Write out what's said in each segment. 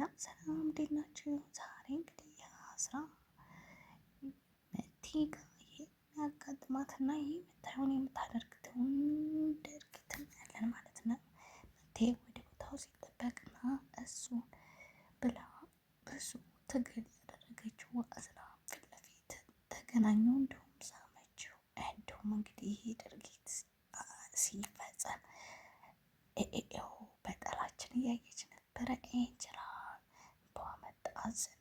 ሰላም ሰላም፣ እንዴት ናችሁ? ዛሬ እንግዲህ የአስራ መቲ ጋር የሚያጋጥማትና የምታየውን የምታደርግትን ድርጊት እናያለን ማለት ነው። መቴ ወደ ቦታው ሲጠበቅና እሱ ብላ ብዙ ትግል ያደረገችው አስራ ፊት ለፊት ተገናኙ፣ እንዲሁም ሳመችው። እንዲሁም እንግዲህ ይህ ድርጊት ሲፈጸም ኤኤው በጠላችን እያየች ነበረ። ኤንጅላ በመጣ አዘነች።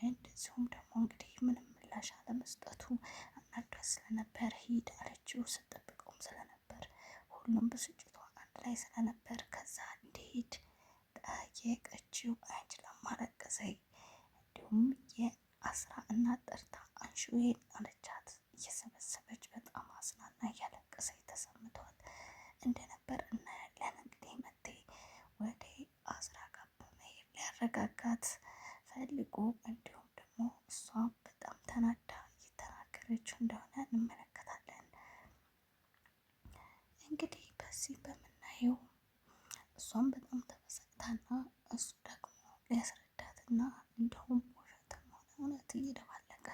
እንደዚሁም ደግሞ እንግዲህ ምንም ምላሽ አለመስጠቱ አናዷት ስለነበር ሂድ አለችው። ስጠብቀውም ስለነበር ሁሉም ብስጭቷ አንድ ላይ ስለነበር ከዛ እንዲሄድ ጠየቀችው። አንጅላም አለቀሰች። እንዲሁም የአስራ እናት ጠርታ አንሺው ይሄን አለቻት። እየሰበሰበች በጣም አዝናና እያለቀሰች ተሰምቷት እንደነበር እናያለን። እንግዲህ መቴ ወደ አስራ ጋር በመሄድ ሊያረጋጋት ፈልጎ እንዲሁም ደግሞ እሷ በጣም ተናዳ እየተናገረችው እንደሆነ እንመለከታለን። እንግዲህ በዚህ በምናየው እሷም በጣም ተበሳጭታና እሱ ደግሞ ሊያስረዳትና እንዲሁም ውሸትም ሆነ እውነት እየደባለቀ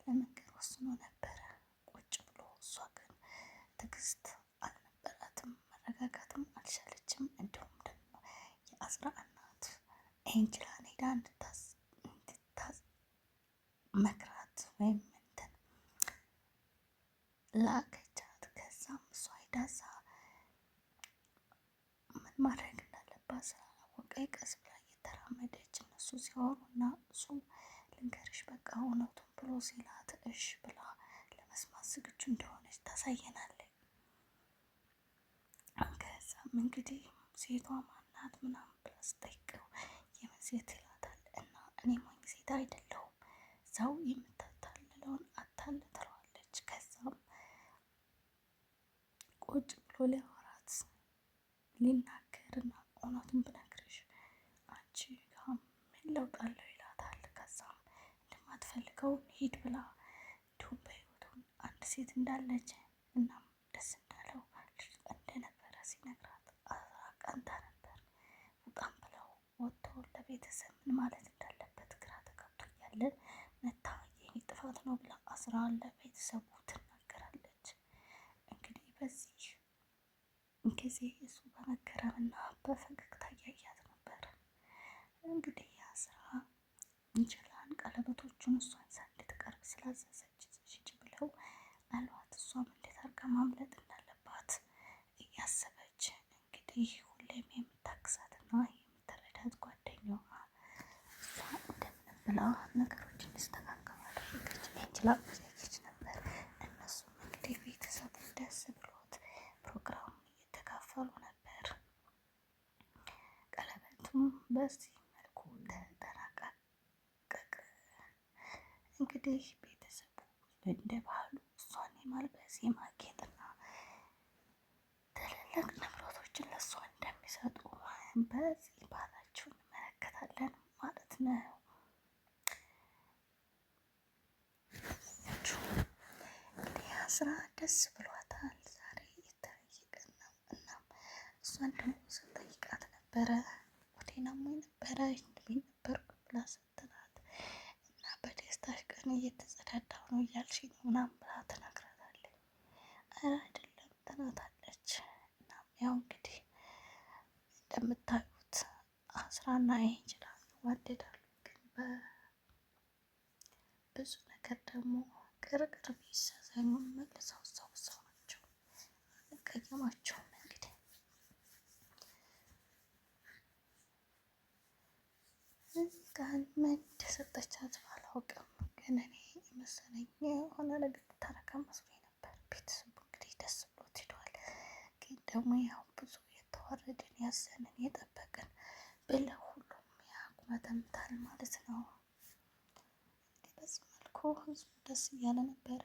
ለመንገር ወስኖ ነበረ ቁጭ ብሎ። እሷ ግን ትዕግስት አልነበራትም፣ መረጋጋትም አልቻለችም። እንዲሁም ደግሞ የአስራ እናት ኤንጅላን ሄዳ እንድታዝ መክራት ወይም እንትን ላከቻት። ከዛም እሷ ሄዳ እዛ ምን ማድረግ እንዳለባት ስላላወቀ ቀስ ብላ እየተራመደች እነሱ ሲያወሩ እና እሱ ልንገርሽ በቃ እውነቱን ብሎ ሲላት እሽ ብላ ለመስማት ዝግጁ እንደሆነች ታሳየናለች። ከዛም እንግዲህ ሴቷ ማናት ምናምን ብላ ስጠይቀው የምን ሴት ይላታል። እና እኔ ሞኝ ሴት አይደለሁም ሰው የምታታልለውን አታል ትለዋለች። ከዛም ቁጭ ብሎ ሊያወራት ሊናገርና እውነቱን ብነግርሽ አንቺ ጋ ምን ለውጥ አለው ይላታል። ከዛም እንደማትፈልገው ሂድ ብላ እንዲሁም በህይወቱ አንድ ሴት እንዳለች እናም ደስ እንዳለው ልጅ እንደነበረ ሲነግራት ቀንታ ነበር። ውጣም ብለው ወጥቶ ለቤተሰብ ምን ማለት እንዳለበት ግራ ተጋብቶ እያለ መታ የኔ ጥፋት ነው ብላ አስራ ለቤተሰቡ ትናገራለች። እንግዲህ በዚህ ጊዜ እሱ በመገረምና በፈገግታ እያያት ነበር። እንግዲህ አስራ እንችላን ቀለበቶቹን እሷን ይዛ እንድትቀርብ ስላዘዘች ሂጂ ብለው አሏት። እሷም እንዴት አድርጋ ማምለጥ እንዳለባት እያሰበች እንግዲህ ሁሌም የምታግዛትና የምትረዳት ጓደኛዋ እሷ እንደምንም ብላ ነገሮች እንዲስተካከሉ አደረገች። ኤንጅላ እያየች ነበር። እነሱም እንግዲህ ቤተሰቡ ደስ ብሎት ፕሮግራሙን እየተካፈሉ ነበር። ቀለበቱም በዚህ መልኩ ተጠናቀቀ። እንግዲህ ቤተሰቡ እንደ ባህሉ እሷን የማልበስ የማጌጥና ትልልቅ ንብረቶችን ለእሷ እንደሚሰጡ በዚህ ባህላቸው እንመለከታለን ማለት ነው። እንግዲህ አስራ ደስ ብሏታል። ዛሬ የተለየ ቀን ነው። እናም እሷን ደግሞ ስጠይቃት ነበረ ሆዴን አሞኝ ነበረ ሽንት ቤት ነበርኩ ብላ ስትላት እና በደስታሽ ቀን እየተጸዳዳሁ ነው እያልሽ ነው ምናምን ብላ ትነግራታለች። ኧረ አይደለም ትላታለች። እናም ያው እንግዲህ እንደምታዩት አስራና ኤንጅላ ይዋደዳሉ፣ ግን በብዙ ነገር ደግሞ ቅርቅር ቢሰሰኙ መልሰው ሰው ሰው ናቸው። አንቀየማቸውም። እንግዲህ እዚህ ጋር ምን እንደሰጠቻት ባላውቅም ግን እኔ የመሰለኝ የሆነ ነገር ታረጋ መስሎኝ ነበር። ቤተሰቡ እንግዲህ ደስ ብሎት ሄደዋል። ግን ደግሞ ያው ብዙ የተዋረድን ያዘንን የጠበቅን ብለው ሁሉም ያጉመተምታል ማለት ነው። እንግዲህ በዚህ መልኩ ህዝቡ ደስ እያለ ነበረ።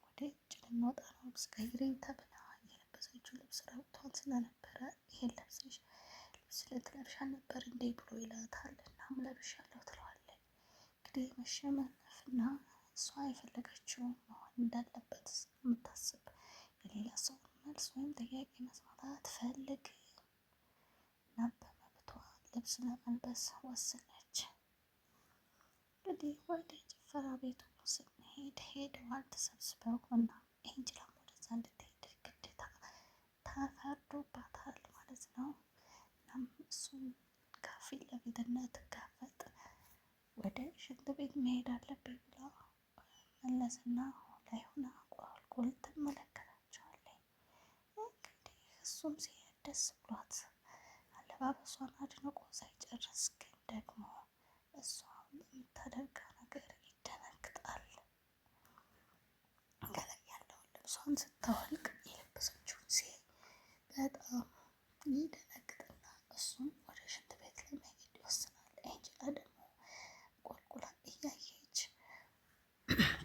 ወደ ውጭ ልንወጣ ነው ልብስ ቀይሪ ተብላ የለበሰችው ልብስ ረብቷን ስለነበረ ይሄን ለብሰሽ ልብስ ልትለብሻ ነበር እንዴ ብሎ ይላታል። እናም ለብሻለሁ ትለዋለች። እንግዲህ መሸነፍና እሷ የፈለገችው መሆን እንዳለበት የምታስብ የሌላ ሰውን መልስ ወይም ጥያቄ መስማት አትፈልግም እና በመብቷ ልብስ ለመልበስ ወሰነች። እንግዲህ ወደ ጭፈራ ቤቱ ስንሄድ ሄደዋል ተሰብስበው እና ኤንጅላም ወደዛ እንድትሄድ ግዴታ ተፈርዶባታል ማለት ነው። እናም እሱን ከፊት ለፊት እንዳትጋፈጥ ወደ ሽንት ቤት መሄድ አለብኝ ብላ መለስና ላይ ሆና ቁልቁል ትመለከታቸዋለች። እንግዲህ እሱም ሲሄድ ደስ ብሏት አለባበሷን አድንቆ ሳይጨርስ ግን ደግሞ እሷ በምታደርገው ነገር ይደነግጣል። ከላይ ያለውን ልብሷን ስታወልቅ የለበሰችውን ሲያይ በጣም ይደነግጥና እሱም ወደ ሽንት ቤት ለመሄድ ይወስናል። ኤንጅላ ደግሞ ቁልቁላ እያየች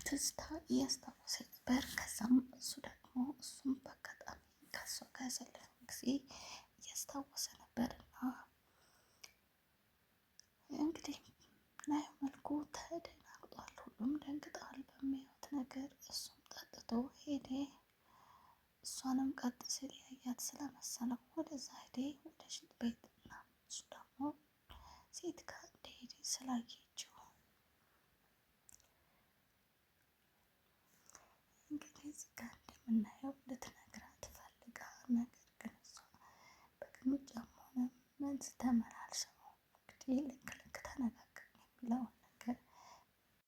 ትዝታ እያስታወሰ ነበር። ከዛም እሱ ደግሞ እሱም በአጋጣሚ ከሷ ጋር ያሳለፈው ጊዜ እያስታወሰ ነበር እና እንግዲህ ናየው መልኩ ተደናግጧል። ሁሉም ደንግጠዋል በሚያዩት ነገር። እሱም ጠጥቶ ሄደ። እሷንም ቀጥ ሲል ያያት ስለመሰለው ወደዛ ሄደ፣ ወደ ሽንት ቤት እና እሱ ደግሞ ሴት ጋር እንደሄደ ስላየችው እንግዲህ እዚህ ጋር እንደምናየው ልትነግራት ፈልጋ፣ ነገር ግን እሷ በግልምጫም ሆነ መልስ ተመላልሰው እንግዲህ ልክ ልክ ተነጋገርን የሚለውን